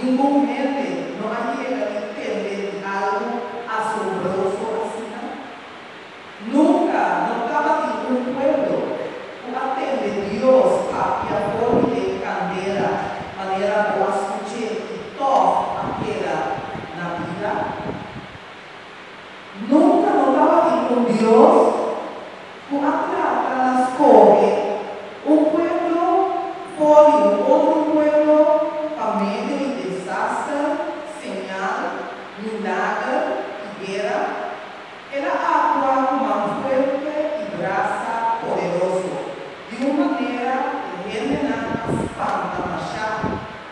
Ningun hende no a yega di tende di algu asombroso asina? Nunka no tabatin un pueblo ku a tende Dios papia for di den kandela manera bo a skuch'é i tòg a keda na bida. Nunka no tabatin un Dios ku a trata na skohe un pueblo for di un otro pueblo pa medio di desaster, señal, milager i guera. El a aktua ku man fuerte i brasa poderoso, di un manera ku hendenan a spanta mashá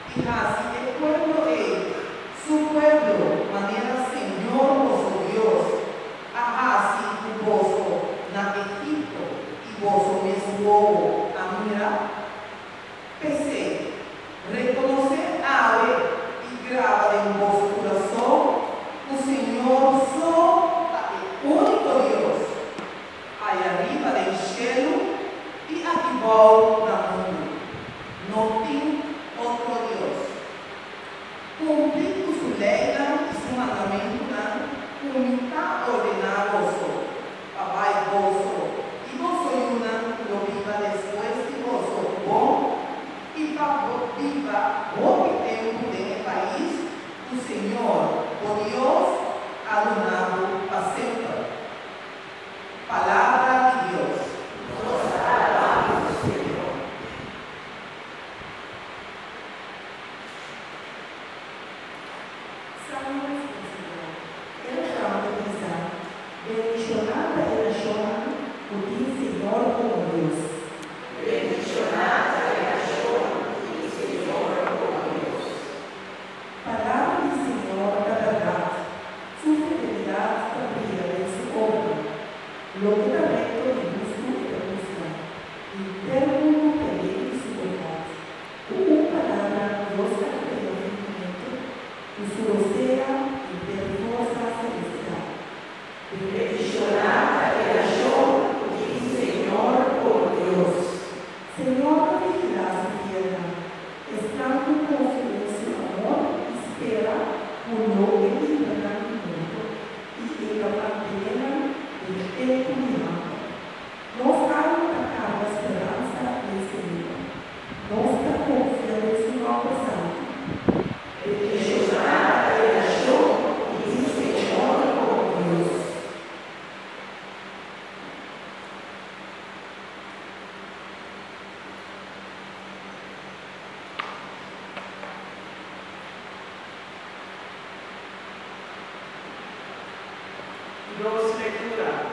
i hasi e pueblo ei su pueblo manera Señor boso Dios a hasi ku boso na Egipto i boso mes wowo a mira. P'esei, rekonosé awe i graba den boso kurason ku Señor so ta e úniko Dios, aya riba den shelu i aki bou na mundu. No tin otro Dios. Kumpli ku su leinan i su mandamentunan ku mi ta ordená boso, pa bai boso i boso yunan ku lo biba despues di boso bon i pa bo biba hopi tempu den e pais ku Señor bo Dios a duna bo pa semper. Palabra di Dios. Nos ta alabá bo, Señor. Salmo Responsibel. E refran ta bisa, Bendishoná ta e nashonnan ku tin Señor komo Dios. Bendishoná ta e nashon ku tin Señor komo Dios. Palabra di Señor ta bèrdat, su fidelidat ta bria den su obra. Loke ta rekto i hustu e ta buska, Henter mundu ta yen di su bondat. Ku un palabra Dios a krea firmamento, ku su rosea henter forsa selestial. Bendishoná ta e nashon ku tin Señor komo Dios. Señor ta vigilá su fielnan, esnan ku konfia den su amor i spera ku lo e libra nan di morto i e ta mantené nan den tempu di hamber. Nos alma ta karga speransa den Señor. Nos ta konfia den su nòmber santu. Bendishoná ta e nashon ku tin Señor komo Dios. Di dos lektura.